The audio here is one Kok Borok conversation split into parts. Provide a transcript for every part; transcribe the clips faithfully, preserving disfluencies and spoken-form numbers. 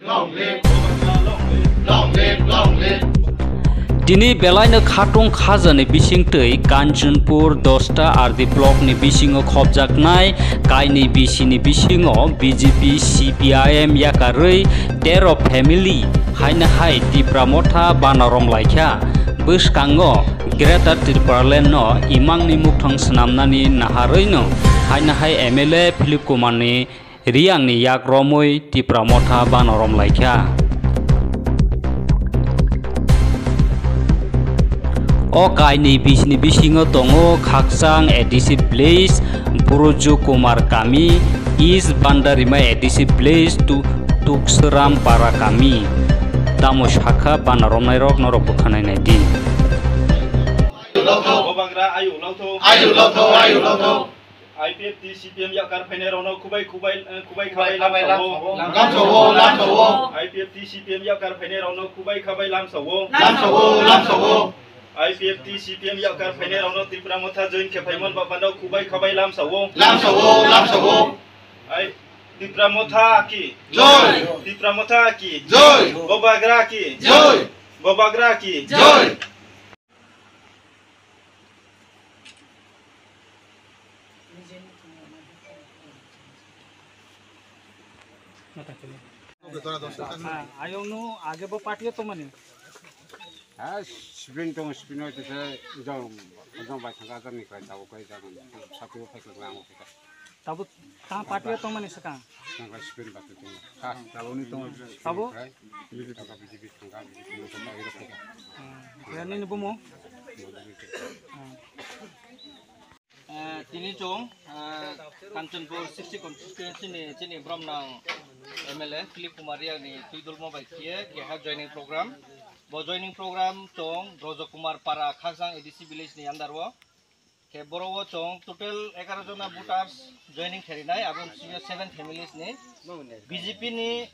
Tini belaino khatung khajani bisingtwi Kanchanpur dosta R D block ni bisingo khopjaknai kainwi bisini bisingo B J P C P I M yakarwi tero family haino hai Tipra Motha banarom laikha. Bwskango Greater Tipraland no imangni mukthang swnamnani naharwino haino hai M L A Philip Kumar ni Riyangni yak romwi Tipra Motha banarom laikha. O kainwi bisini bisingo tongo Khakchang A D C village, Buruju Kumar kami, East Bandarima A D C village, Tu-, Tuksram Para kami. Tamo sakha banaromnairok norok bwkhanai naidi. Bobagra ayu lotho. Ayu lotho, ayu lotho. I P F T C P M yakar phainai rokno khubai khubai, eh, khubai khabai lamsao. Lamsao, lamsao. I P F T C P M yakar phainai rokno khubai khabai lamsao. Lamsao, lamsao. I P F T C P M yakar phainai rokno Tipra Motha join khe phaimon bapano khubai khabai lamsao. Lamsao, lamsao. Ai, Tipra Motha ki. Joy. Tipra Motha ki. Joy. Bobagra ki. Joy. Bobagra ki. Joy. Ayong no age bo party o tongmani. Ha, sibin tong, sibin oi tese jong, jong bai thangka jang ni kai tabo kai jang, satu pai klang ang. Tabo ta party o tongmani swkang. Nang kai sibin ba tu tong. Ha, tabo ni tong. Tabo? Tabo B J P thangka, B J P thangka, B J P thangka. Hmm. Ya nini bumo? Hmm. Eh, tini chwng, eh, Kanchanpur sixty constituency ni chini bromnang M L A Philip Kumar Riang ni twidulmo bai khiye keha joining program. Bo joining program chwng Brojo Kumar Para Khakchang A D C village ni under o. Khe boro o chwng total egaroh jona voters joining khairinai, abo seven families ni. B J P ni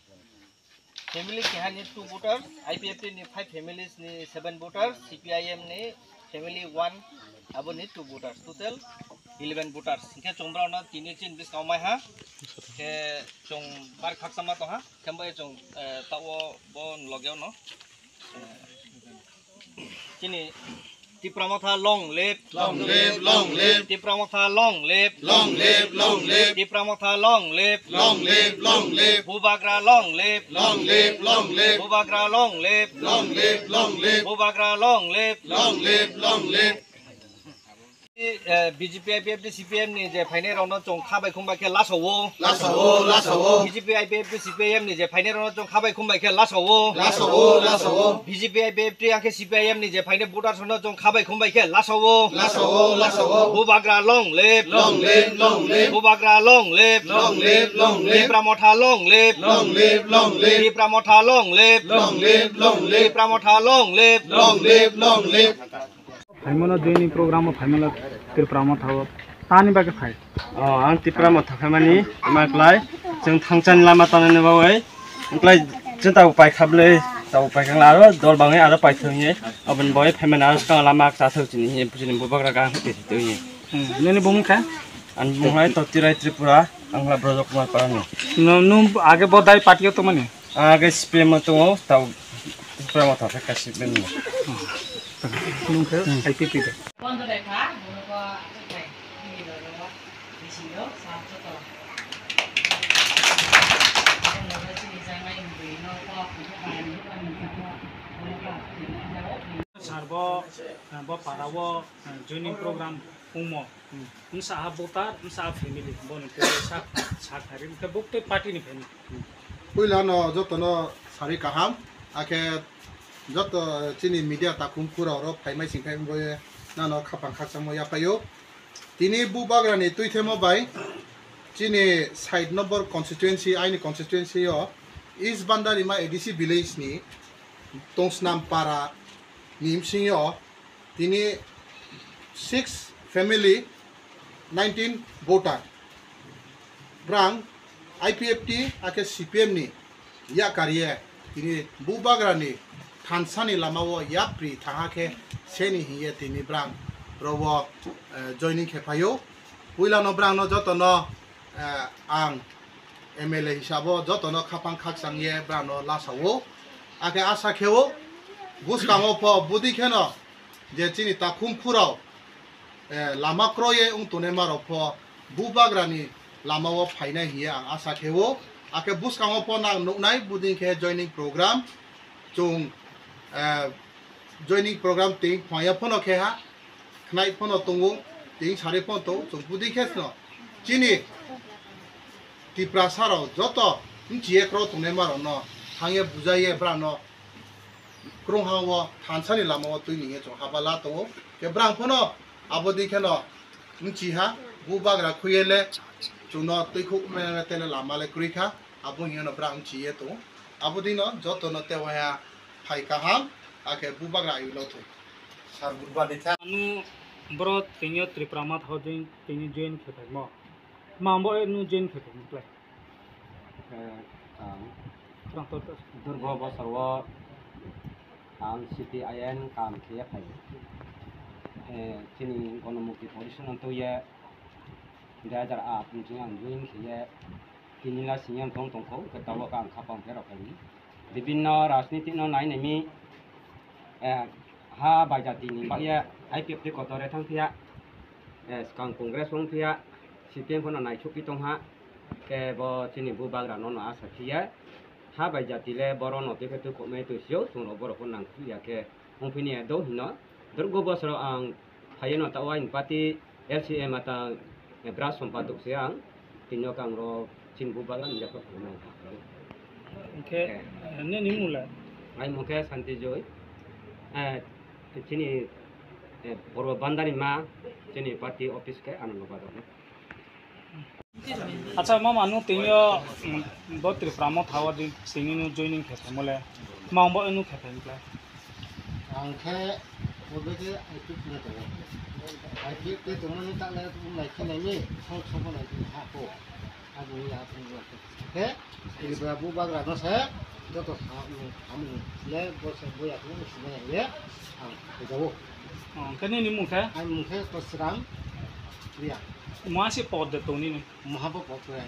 family keha ni two voters, I P F T ni five families ni seven voters, C P I M ni family one, abo ni two voters, total eleven voters. Hinkhe chwng borok no tini chin bwskango mai ha. Khe chwng bar khakchangma tong ha. Khe bo chwng, eh, tao bo loge o no. Eh, Chini Tipra Motha long live. Long live, long live. Tipra Motha long live. Long live, long live. Tipra Motha long live. Long live, long live. Bubagra long live. Long live, long live. Bubagra long live. Long live, long live. Bubagra long live. Long live, long live. Eh, B J P I P F T C P M ni je phainai rokno chwng kha bai khum bai khe lasao. Lasao, lasao. B J P I P F T C P M ni je phainai rokno chwng kha bai khum bai khe lasao. Lasao, lasao. B J P I P F T ang khe C P I M ni je phainai voters rokno chwng kha bai khum bai khe lasao. Lasao, lasao. Bubagra long live. Long live, long live. Bubagra long live. Long live, long live. Tipra Motha long live. Long live, long live. Tipra Motha long live. Long live, long live. Tipra Motha long live. Long live, long live. Phaimano joining program o phaimano Tipra Motha o tani bagwi phai. O, ang Tipra Motha phaimani ma klai, chwng thangchani lama tonani bagwi, klai chwng tabuk paikha bwlwi, tabuk paikha aro dol bangwi aro paithok hinwi, aboni bagwi phaimani aro swkang lama chathok chini hinwi, chini bubagra gang hinwi twi hinwi. Hmm, nini bumung kha? Ani bumung hai Totirai Tripura, ang kha Brojo Kumar Parani. No, nung age bodai party o tongmani? Age C P M o tongo, tau Tipra Motha khe kaisa bini. Nung khe I P P de. Sar bo, bo para o joining program wngmo. Wngsa ha voter, wngsa ha family, boni twi sak, sak hari, hwnkhe bo twi party ni family. Puila no joto no sari kaham, akhe joto chini media takhum phura oro phaimai singkhai wngwi nano khapang khakchangma yaphaio. Tini bubagra ni twithemo bai chini side number constituency, aini constituency o East Bandarima A D C village ni Tongsnam para ni bsing o tini six family, nineteen voter. Brang I P F T akhe C P M ni yakarye tini bubagra ni thansa ni lama o yapri thangha khe seni hiye tini brang rowo, eh, joining khe phaio. Puila no brang no joto no, eh, ang M L A hisabo jotono khapang khakchang ye brano lasao. Akhe asa kheo bwskango pho budi kheno je chini takhum phurao, eh, lama kroye wng tongnai marok pho bubagrani lamao phainai hiye ang asa kheo. Akhe bwskango pho nang nuknai buding khe joining program chwng, eh, joining program tei phwaya phano khe ha. Khnai phano tongo, tei sari phano tongo, chwng budi khe sino. Chini Tiprasa rok joto mchiye kro tongnai marokno thangye bujaiye brano krungha o thansani lama o twi ningye chwng habala tongo. Khe brang phano abo di kheno mchiha, bubagra khuyele chwngno twikhuk mene tele lama le kwrwi kha, abo hinyo no brang mchiye tongo. Abo dino jotono tewaya phai kaham, akhe bubagra ayulo thung. Sar bubagra ni tha. Anu boro tengyo Tripura Motha o join, tengyo join khe phaimo. Ma bo enu join khe phaimo klai. Eh, ang Khorang tor tor. Durgo bosor o ang C P I M kam khe phai. Eh, chini Gonomukti Foundation ang tuye dui hajar aat ni ang join khe ye. Tini la siyang tong tongkho, hwnkhe tabuk ang khapang pherok khaini. Bibinno rajniti no nai naimi, eh, ha bai jati ni bagya I P F T kotore thang phiya, eh, swkang Congress wng phiya, C P M phano naisuk pi tongha, khe bo chini bubagra no no asa phiya, ha bai jati le boro no tei khe twi khoknai twi sio, chwng rok borok phano nang phiya khe wng phiya do hino. Durgo bosoro ang phaiyano ta wain party L C M ata, eh, bra sompaduk se ang tinno kang ro chini bubagra ni japo phunai. Hwnkhe, eh, nini mung le? Ai mung khe Santi Joy. Eh, chini, eh, Purbo Bandani ma chini party office khe Anando Bazar. Acha, mama, nung tengyo, mm, bo Tripura Motha o di sini nung joining khe phaimo le, ma bo nung khe phaimo le? Ang khe, bo khe I P F T ni tongo. I P F T tongmani ta le, um, nai khe nai ni, song song nai khe ha ko. Abo ni ha ko. Khe, Tripura bubagra no se, joto sa, um, ham, le, bo se, bo ya ko, um, sinai le, ang khe jawo. Oh, khe nini mung khe? Ang mung khe Kosram Priya. Mo asi pod de tong nini? Mohabo pok ya.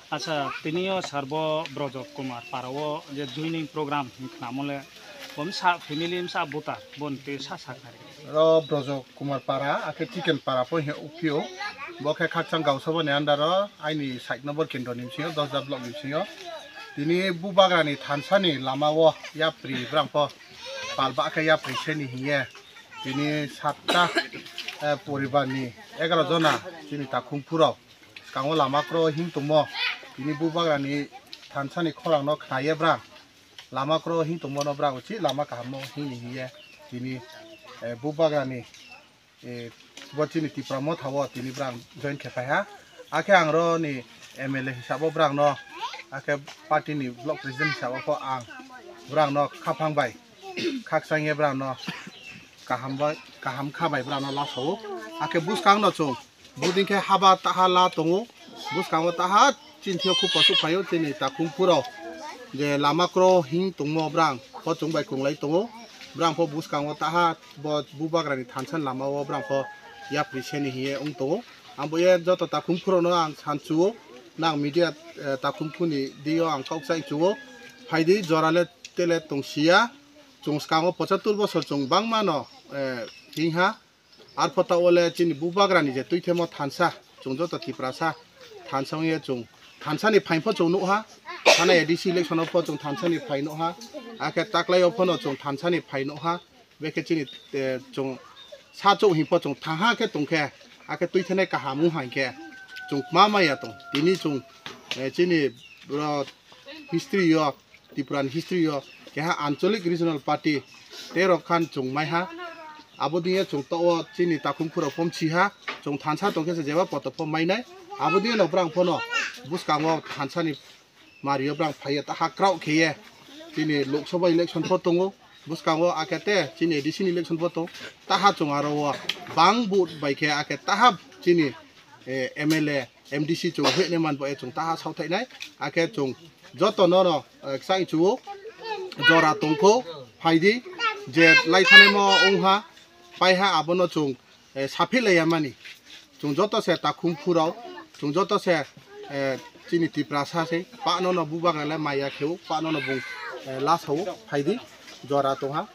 Acha, tini o sar bo Brojok Kumar para o je joining program hinwi khnamo le, bo msa family msa buta, bo ni twi sa sa khnari. Ro Brojok Kumar para, akhe Chicken para po he upio. Bo khe Khakchang Gausabani under o, aini side number kendro ni bisingo, Dosda block ni bisingo. Tini bubagrani thansani lama o yapri brang po pal ba khe yapri seni hiye. Tini satta, eh, poribar ni egaroh jona chini takhum phurok skango lama kro hing tongmo. Tini bubagrani thansani khorang no khnaye bra lama kro hing tongmo no bra uchi lama kaham mo hing ni hiye tini, eh, bubagrani, eh, bo chini Tipra Motha o tini bra join khe phai ha. Akhe ang ro ni M L A hisabo brang no, akhe party ni block president hisabo pho ang brang no khaphang bai khakchang ye brang no kaham bai, kaham kha bai brang no laso o. Akhe bwskang no chwng buding khe haba taha la tongo, bwskango taha chini thio khub posu phaio chini takhum phuro je lama kro hing tongmo brang pho chwng bai kwrwng lai tongo, brang pho bwskango taha bo bubagrani thansa lama o brang pho yapri seni hiye wng tongo. Ang bo ye joto takhum phuro no ang sansuo, nang media, eh, takhum phuni dio ang kok chai chuo, phaidi jora le tele tongsiya, chwng skango pochattor bosor chwng bangma no, eh, hing ha, arpho ta o le chini bubagrani je twi themo thansa, chwng joto Tiprasa thansa wng ye chwng thansa ni phain pho chwng nuk ha, thana A D C election o pho chwng thansa ni phain nuk ha, akhe taklai o pho no chwng thansa ni phain nuk ha. Bekhe chini, eh, chwng sa chwng himpo chwng thaha khe tongkhe, akhe twi thanai kaham wng hai khe chwng ma maya tong. Tini chwng, eh, chini bro history yo, Tripura ni history yo keha Anchalik Regional Party tei rok khan chwng maiha. Abo diye chwng to o chini takhum phuro phom siha, chwng thansa tongkhe se jeba poto phom mainai. Abo diye no brang phono bwskango thansa ni Mario brang phaiye taha kraw kheye. Chini Lok Sabha election pho tongo, bwskango akhe te chini A D C ni election pho tong. Taha chwng aro o bang vote bai khe akhe taha chini, eh, M L A, M D C chwng hwne man bo e chwng taha sauthainai. Akhe chwng joto no no, eh, chai chuo jora tongkho phaidi je lai thanai mo wngha paiha abono chwng eh, saphi laiya mani. Chwng joto se takhum phurao, chwng joto se, eh, chini Tiprasa se, pano no bubagra le maya kheo, pano no bung, eh, lasao phaidi, jora tongha.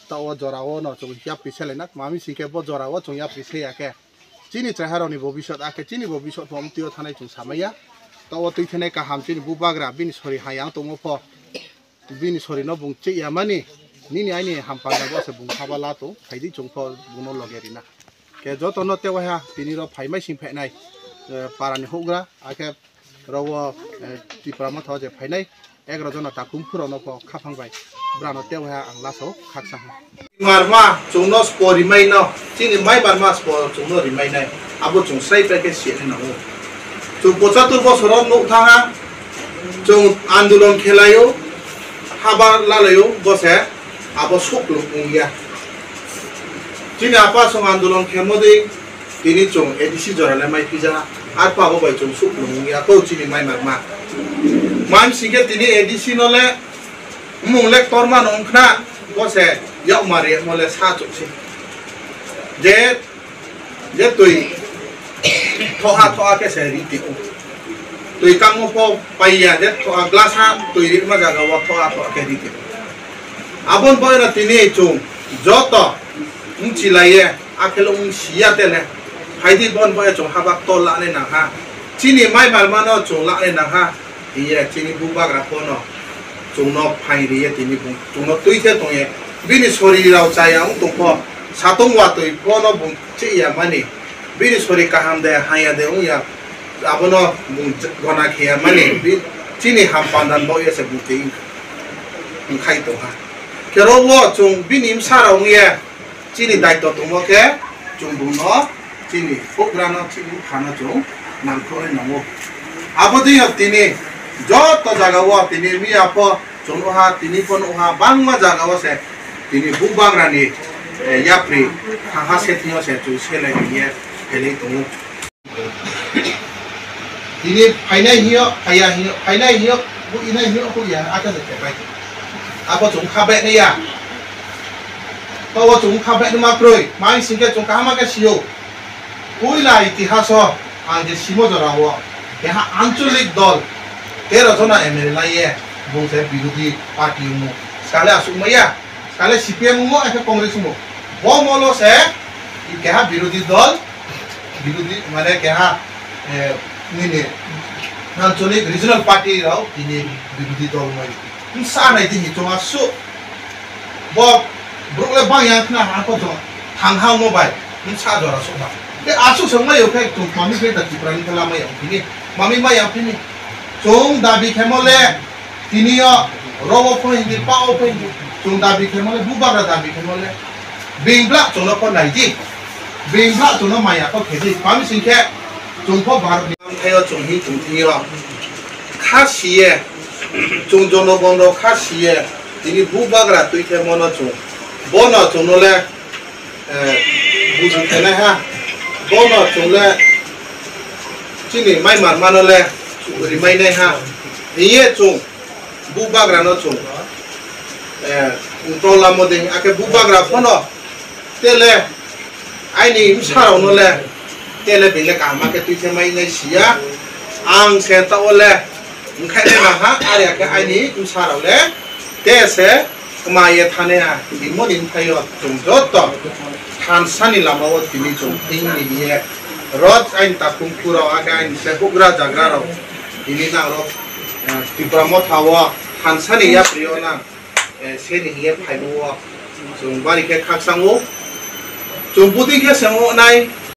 Ta o jora o no chwng yapri selainak, mami singke bo jora o chwng yapri seya khe. Chini cheraha rokni bobisot, akhe chini bobisot pho amtwi o thanai chwng samaya. Ta o twi thanai kaham chini bubagra, bini sori hayang tongmo pho. Bini sorino bung cheyamani, nini aini hampanda bo se bung haba la tong, phaidi chwng pho bungno loge rina. Khe jotono tei waha tini rok phaimai sing phainai, eh, parani houhgra, akhe rogo, eh, Tipra Motha o je phainai, egaroh jona takhum phurokno pho khaphang bai brano tei waha ang lasao khaksa ha. Marma chwngno spo rimaino, chini mai marma spo chwngno rimainai, abo chwng srai pai khe siyani nango. Chwng pochatur bosoro nuk thangha, chwng andolon khelaio, haba lalaio, bose abo suklung wngya. Chini apa chwng andolon khe modei, tini chwng A D C jora le mai pija, arpha abo bai chwng suklung wngya, kho chini mai marma. Mam singkhe tini A D C no le, mung le torma no wngkhna, bose yakmari mo le sa chukse. Je, je twi thoha thoha khe se ri tiko. Twi kamo pho paiya je thoha glass ha twi ri ma jaga o thoha thoha khe ri tiko. Abon boyra tini chwng joto wng chilaiye akhelo wng siya tele. Phaidi bon boya chwng habak tol lane nangha. Chini mai marmano chwng lane nangha. Hiye chini bubagra pono chwngno phain riye tini bung chwngno twi khe tongye. Bini sori rao chaya wng tongkho. Satung watwi pono bung chiyamani. Bini sori kaham de haya de wngya. Abono bung gona kheyamani. Bi-, chini ham pandan bo yase bung twi wngkha. Wngkhai tongha. Khe rogo chwng bini bwsarok wngya. Chini daitw tongmo khe chwng bungno chini houhgrano chini phano chwng nangkuknai nango. Abo twi tini joto jagao tini miya pho chwng nuha, tini pho nuha, bangma jagao se tini bubagrani, eh, yapri thangha sethingo se chwng seleng hiye phelai tongo. Tini phainai hiyo, phaiya hiyo, phainai hiyo, bu inai hiyo, bu ya, ata se tepai. Abo chwng kha bai ya. Tawo chwng kha bai ma kroi, mai singke chwng kahama ke siyo. Puila itihaso, ang je simo jorao, keha ancholik dol, tero jona M L A laiye, bung se birodhi party umu. Sale asuk maya. Sale C P M mo, eke Congress mo. Bo molo se, i keha birodhi dol, birodhi, mane keha, eh, nini, ancholik regional party rao, tini birodhi dol mo. Sa nai di hichonga su. Bo, bruk le bang yang khna ha ko jong, thang ha mo bai, sa jora su ba. Te asuk song mai yo khe, tung mami khe ta Tripura ni khe lama yang phini, mami ma yang phini. Chwng dabi khe mo le, Tini o rogo phai di, pa o phai di. Chwng dabi khe mole, bubagra dabi khe mole. Bing bla chwngno pho nai di. Bing bla chwngno maya kho khe di. Mami sing khe chwng pho Bharat ni. Ang thaio chwng hi chwng thini o. Kha siye. Chwng jono bondo kha siye. Tini bubagra twi khe mono chwng. Bono chwngno le Eh, buji khenai ha. Bono chwng le chini mai mar mano le rimai nai ha. Hiye chwng bubagra no chwng, eh, tola mo de, ake bubagra phono tele aini bwsarok no le tele bele kaham khe twi khe mai nai siya. Ang se ta o le Wngkhainai nangha, arya khe aini bwsarok le tei se kwmaiya thane a, himoni bwthaio chwng joto thansani lamao tini chwng thwngni hiye rot aini takhum khurao, akhe aini se hugra jagrarok tini nangrok, eh, Tipra Mothao thansani yaprio nang. Eh, seni hiye phaibo o chwng bari khe khakchang o. Chwng bwtwi khe se wngnai,